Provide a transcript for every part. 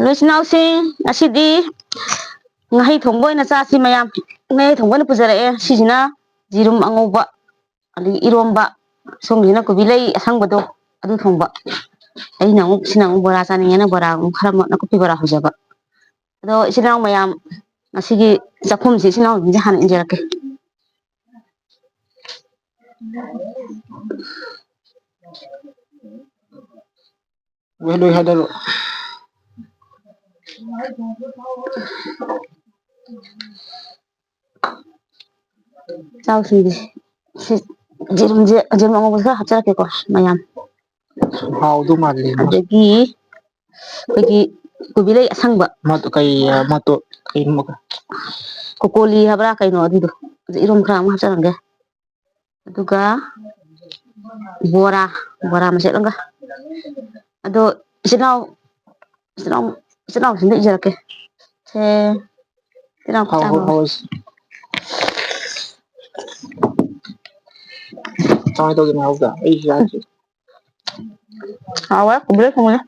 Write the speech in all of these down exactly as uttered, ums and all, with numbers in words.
Hello, ꯏꯆꯤꯟ ꯏꯅꯥꯎꯁꯤꯡ, ꯉꯁꯤꯗꯤ ꯉꯥꯍꯩ ꯊꯣꯡꯕ ꯑꯣꯏꯅ ꯆꯥꯁꯤ ꯃꯌꯥꯝ꯫ ꯉꯥꯍꯩ ꯊꯣꯡꯕ ꯑꯣꯏꯅ ꯄꯨꯖꯔꯛꯑꯦ꯫ ꯁꯤꯁꯤꯅ ꯌꯦꯔꯨꯝ ꯑꯉꯧꯕ, ꯑꯗꯒꯤ ꯏꯔꯣꯝꯕ, ꯁꯣꯝꯒꯤꯁꯤꯅ ꯀꯣꯕꯤ ꯂꯩ ꯑꯁꯪꯕꯗꯣ, ꯑꯗꯨ ꯊꯣꯡꯕ꯫ ꯑꯩꯅ ꯑꯃꯨꯛ, ꯁꯤꯅ ꯑꯃꯨꯛ ꯕꯣꯔꯥ ꯆꯥꯅꯤꯡꯉꯦꯅ ꯕꯣꯔꯥ ꯑꯃꯨꯛ ꯈꯔ ꯑꯃꯨꯛ ꯅꯥꯀꯨꯞꯄꯤ ꯕꯣꯔꯥ ꯍꯧꯖꯕ꯫ ꯑꯗꯣ ꯏꯆꯤꯟ ꯏꯅꯥꯎ ꯃꯌꯥꯝ, ꯉꯁꯤꯒꯤ ꯆꯥꯛꯈꯨꯝꯁꯤ ꯏꯆꯤꯟ ꯏꯅꯥꯎꯁꯤꯡꯁꯦ ꯍꯥꯟꯅ ꯏꯟꯖꯔꯛꯀꯦ꯫ ꯂꯣꯏ, ꯂꯣꯏ ꯍꯥꯏꯗꯔꯣ꯫ ꯆꯥꯎꯁꯤꯡꯁꯦ꯫ ꯁꯤ ꯌꯦꯔꯨꯝꯁꯦ, ꯌꯦꯔꯨꯝ ꯑꯉꯧꯕꯁꯦ ꯈꯔ ꯍꯥꯞꯆꯔꯛꯀꯦꯀꯣ, ꯃꯌꯥꯝ꯫ ꯍꯥꯎꯗꯧ ꯃꯥꯜꯂꯦ꯫ ꯑꯗꯒꯤ ꯑꯩꯈꯣꯏꯒꯤ ꯀꯣꯕꯤ ꯂꯩ ꯑꯁꯪꯕ꯫ ꯃꯗꯨ ꯀꯩ, ꯃꯗꯨ ꯀꯩ, ꯀꯣꯀꯣꯂꯤ ꯍꯥꯏꯕ꯭ꯔꯥ ꯀꯩꯅꯣ ꯑꯗꯨꯗꯣ, ꯑꯗꯨ ꯏꯔꯣꯝ ꯈꯔ ꯑꯃ ꯍꯥꯞꯆꯔꯝꯒꯦ꯫ ꯑꯗꯨꯒ ꯕꯣꯔꯥ, ꯕꯣꯔꯥ ꯃꯆꯦꯠ ꯑꯃꯒ꯫ ꯑꯗꯣ ꯏꯆꯤꯟ ꯏꯅꯥꯎ, ꯏꯆꯤꯟ ꯏꯅꯥꯎ, ꯏꯆꯤꯟ ꯏꯅꯥꯎꯁꯤꯡꯗ ꯏꯖꯔꯛꯀꯦ꯫ ꯁꯦ, ꯏꯆꯤꯟ ꯏꯅꯥꯎ ꯍꯥꯎ, ꯍꯥꯎ, ꯆꯥꯡ ꯍꯥꯎ꯫ ꯀꯃꯥꯏ ꯇꯧꯗꯣꯏꯅꯣ ꯍꯥꯏꯕꯗ? ꯑꯩꯁꯨ ꯌꯥꯗ꯭ꯔꯤ꯫ ꯍꯥꯎꯋꯦ, ꯀꯨꯝꯕ꯭ꯔꯦ ꯊꯣꯡꯉꯦ꯫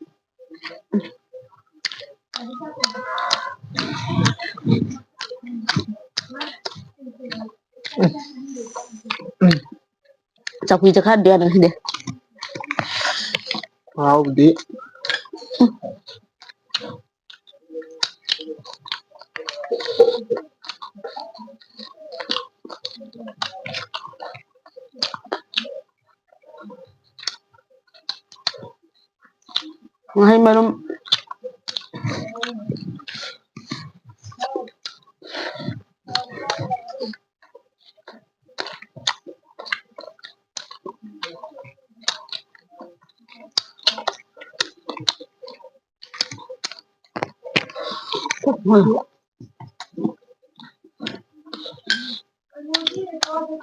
ꯆꯧꯀ꯭ꯔꯤꯁꯦ ꯈꯔ ꯗꯦꯝꯃꯦ ꯉꯁꯤꯗꯤ꯫ ꯈꯨꯍꯥꯎꯗꯤ꯫ ꯉꯥꯍꯩ ꯃꯔꯨꯝ꯫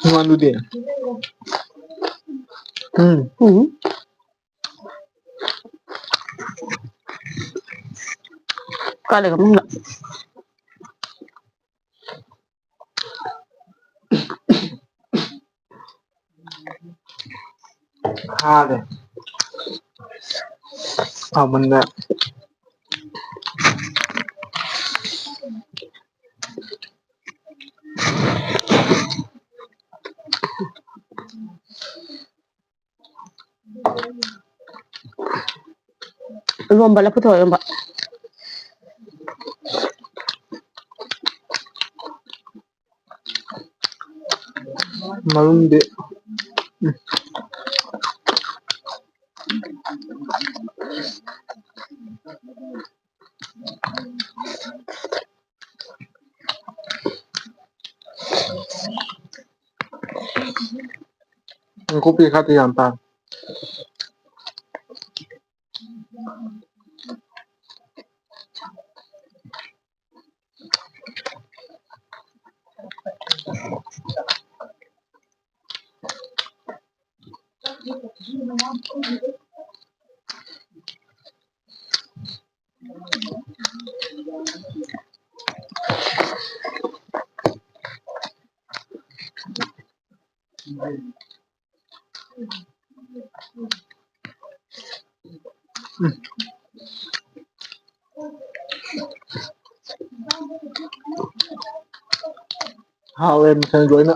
ꯉꯥꯅꯨꯗꯤ? ꯎꯝ꯫ ꯎꯝ꯫ ꯀꯥꯏ ꯂꯩꯒ꯭ꯔꯕꯅꯣ ꯈꯪꯗꯦ꯫ ꯈꯥꯔꯦ꯫ ꯍꯥꯎꯃꯟꯗ꯫ ꯏꯔꯣꯝꯕ, ꯂꯐꯨ ꯊꯔꯣ ꯏꯔꯣꯝꯕ꯫ ꯃꯔꯨꯝꯗꯤ꯫ ꯎꯝ꯫ ꯅꯥꯀꯨꯞꯄꯤ ꯈꯔꯗꯤ ꯌꯥꯝ ꯇꯥꯡ꯫ ꯍꯥꯎꯔꯦ ꯃꯊꯦꯜ ꯂꯣꯏꯅ꯫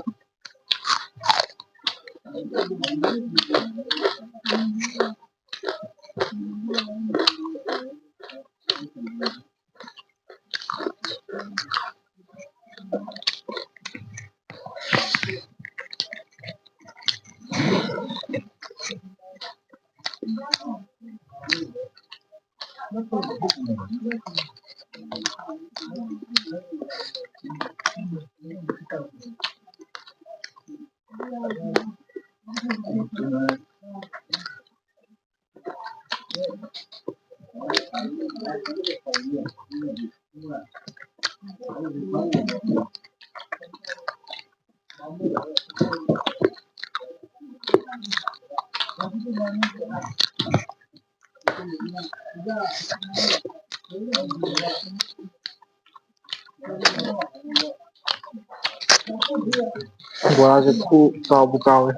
ꯕꯣꯔꯥꯁꯦ ꯈꯨ ꯆꯥꯎꯕꯨ ꯆꯥꯎꯋꯦ꯫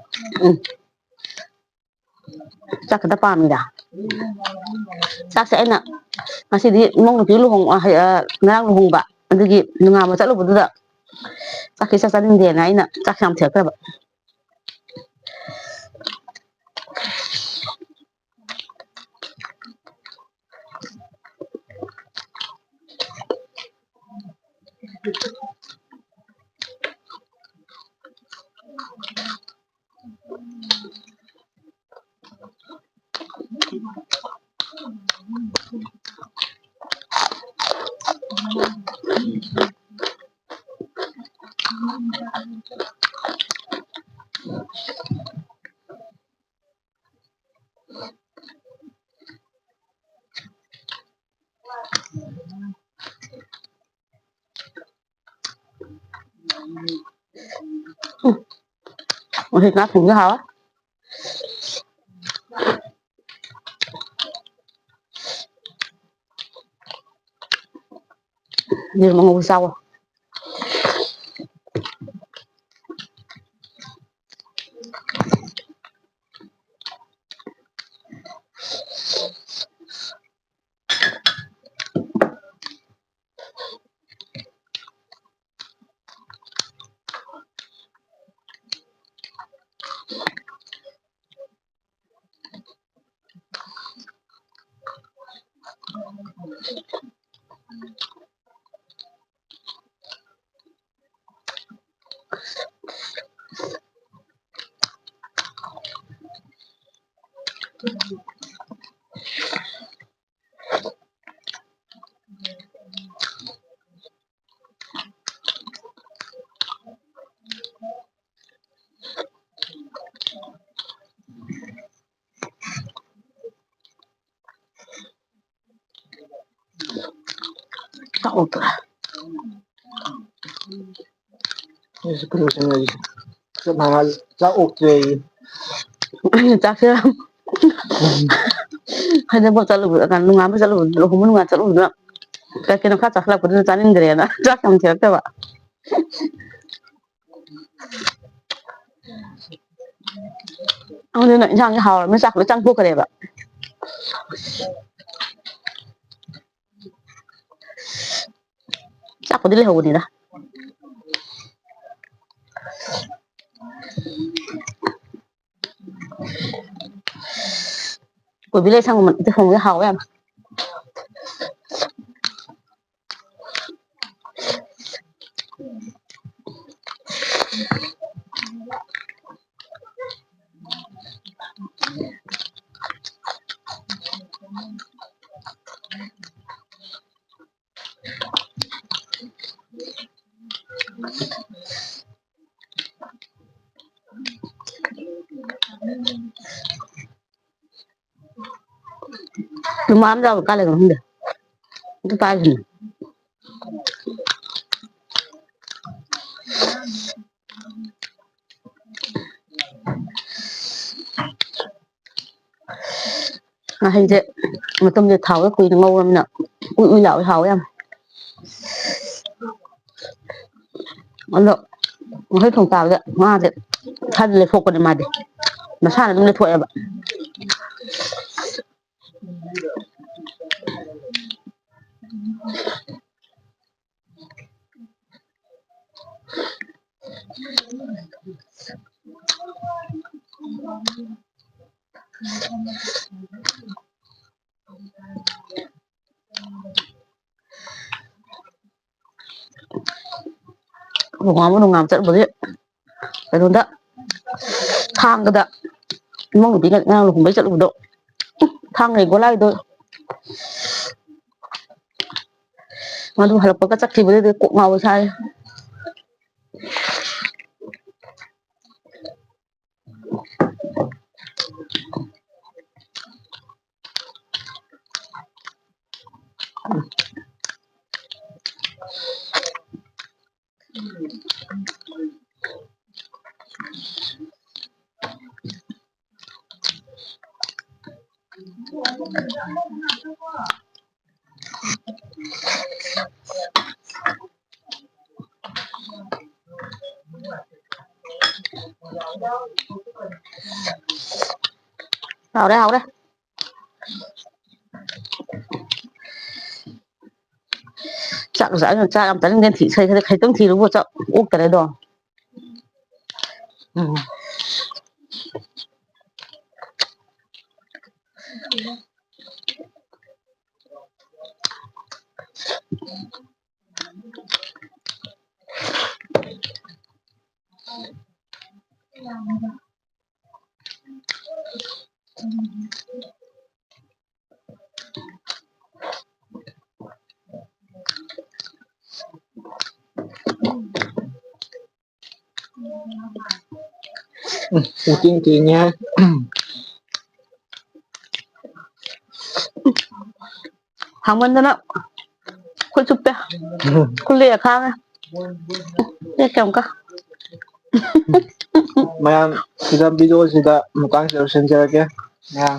ꯎꯝ꯫ ꯆꯥꯛ ꯈꯛꯇ ꯄꯥꯝꯃꯤꯗ꯫ ꯆꯥꯛꯁꯦ ꯑꯩꯅ ꯉꯁꯤꯗꯤ ꯏꯃꯧ ꯅꯨꯄꯤ ꯂꯨꯍꯣꯡ-, ꯑ, ꯍꯩ-, ꯑ, ꯉꯔꯥꯡ ꯂꯨꯍꯣꯡꯕ, ꯑꯗꯨꯒꯤ ꯅꯣꯡꯉꯥꯟꯕ ꯆꯠꯂꯨꯕꯗꯨꯗ ꯆꯥꯛꯁꯦ ꯏꯆꯥ ꯆꯥꯅꯤꯡꯗꯦꯅ ꯑꯩꯅ ꯆꯥꯛꯁꯦ ꯌꯥꯝ ꯊꯤꯔꯛꯇ꯭ꯔꯕ꯫ ꯎꯝ꯫ ꯉꯁꯤ ꯉꯥ ꯊꯣꯡꯕꯁꯦ ꯍꯥꯎꯋꯦ꯫ ꯌꯦꯔꯨꯝ ꯑꯉꯧꯕ ꯆꯥꯎꯋꯣ꯫ ꯆꯥꯛ ꯑꯣꯛꯇꯣꯔꯦ꯫ ꯑꯩꯁꯨ ꯀꯩꯅꯣ ꯆꯪꯉꯛꯏꯁꯦ꯫ ꯆꯥꯛ ꯉꯥꯏꯍꯥꯛ ꯆꯥꯛ ꯑꯣꯛꯇ꯭ꯔꯦꯌꯦ꯫ ꯆꯥꯛꯁꯦ ꯍꯩꯖꯤꯡꯄꯣꯠ ꯆꯠꯂꯨꯕ, ꯅꯣꯡꯉꯥꯟꯕ ꯆꯠꯂꯨꯕ, ꯂꯨꯍꯣꯡꯕ ꯅꯨꯡꯉꯥꯟ ꯆꯠꯂꯨꯕꯗ ꯀꯩ ꯀꯩꯅꯣ ꯈꯔ ꯆꯥꯁꯤꯜꯂꯛꯄꯗꯨꯅ ꯆꯥꯅꯤꯡꯗ꯭ꯔꯦꯅ ꯆꯥꯛ ꯌꯥꯝ ꯊꯤꯔꯛꯇꯕ꯫ ꯑꯗꯨꯅ ꯏꯟꯁꯥꯡꯁꯦ ꯍꯥꯎꯔꯕꯅꯤꯅ ꯆꯥꯛ ꯂꯣꯏ ꯆꯪꯊꯣꯛꯈ꯭ꯔꯦꯕ꯫ ꯆꯥꯛꯄꯨꯗꯤ ꯂꯩꯍꯧꯕꯅꯤꯗ꯫ ꯀꯣꯕꯤ ꯂꯩ ꯁꯪꯒꯣꯝ ꯊꯣꯡꯕꯁꯦ ꯍꯥꯎꯋꯦ ꯌꯥꯝ꯫ ꯂꯨꯃꯥ ꯑꯃ ꯌꯥꯎꯕ ꯀꯥꯏ ꯂꯩꯈ꯭ꯔꯣ ꯈꯪꯗꯦ꯫ ꯑꯝꯇ ꯄꯥꯏꯁꯤꯅꯦ꯫ ꯉꯥꯍꯩꯁꯦ ꯃꯇꯝꯁꯦ ꯊꯥꯎꯗ ꯀꯨꯏꯅ ꯉꯧꯔꯃꯤꯅ ꯎꯏ ꯎꯏ ꯂꯥꯎꯋꯦ, ꯍꯥꯎꯋꯦ ꯌꯥꯝ꯫ ꯑꯗꯣ ꯉꯥꯍꯩ ꯊꯣꯡ ꯆꯥꯕꯗ ꯉꯥꯁꯦ ꯈꯔꯗꯤ ꯂꯩꯊꯣꯛꯄꯅꯦ ꯃꯥꯗꯤ꯫ ꯃꯁꯥꯅ ꯑꯗꯨꯝ ꯂꯩꯊꯣꯛꯑꯦꯕ꯫ ꯂꯨꯍꯣꯡꯕ ꯅꯨꯡꯉꯥꯕ ꯆꯠꯂꯨꯕꯒꯤ ꯀꯩꯅꯣꯗ, ꯊꯥꯡꯒꯗ ꯏꯃꯧ ꯅꯨꯄꯤꯒ ꯉꯔꯥꯡ ꯂꯨꯍꯣꯡꯕꯩ ꯆꯠꯂꯨꯕꯗꯣ, ꯊꯥꯡꯒ ꯒꯣꯂꯥꯏꯗꯣ ꯃꯗꯨ ꯍꯜꯂꯛꯄꯒ ꯆꯠꯈꯤꯕꯗꯨꯗꯤ ꯀꯣꯛ ꯉꯥꯎꯋꯤ ꯏꯁꯥꯁꯦ꯫ ꯍꯥꯎꯔꯦ, ꯍꯥꯎꯔꯦ꯫ ꯆꯥꯛ ꯆꯥꯛ ꯆꯥꯛ ꯌꯥꯝ ꯆꯥꯅꯤꯡꯗꯦ꯫ ꯊꯤ-, ꯈꯖꯤꯛꯇꯪ ꯊꯤꯔꯨꯕꯨ ꯆꯥꯛ ꯑꯣꯛꯇꯔꯦꯗꯣ꯫ ꯎꯝ꯫ ꯎꯝ, ꯄꯨꯡꯊꯦꯡ ꯊꯦꯡꯉꯦ꯫ ꯍꯥꯡꯃꯟꯗꯅ ꯈꯨꯠ ꯆꯨꯞꯄꯦ꯫ ꯈꯨꯠꯂꯦ ꯈꯥꯡꯉꯦ꯫ ꯇꯦꯛꯀꯦ ꯑꯃꯨꯛꯀ꯫ ꯃꯌꯥꯝ ꯁꯤꯗ video ꯁꯤꯗ ꯃꯇꯥꯡꯁꯤꯗ ꯂꯣꯏꯁꯤꯟꯖꯔꯒꯦ꯫ ꯃꯌꯥꯝ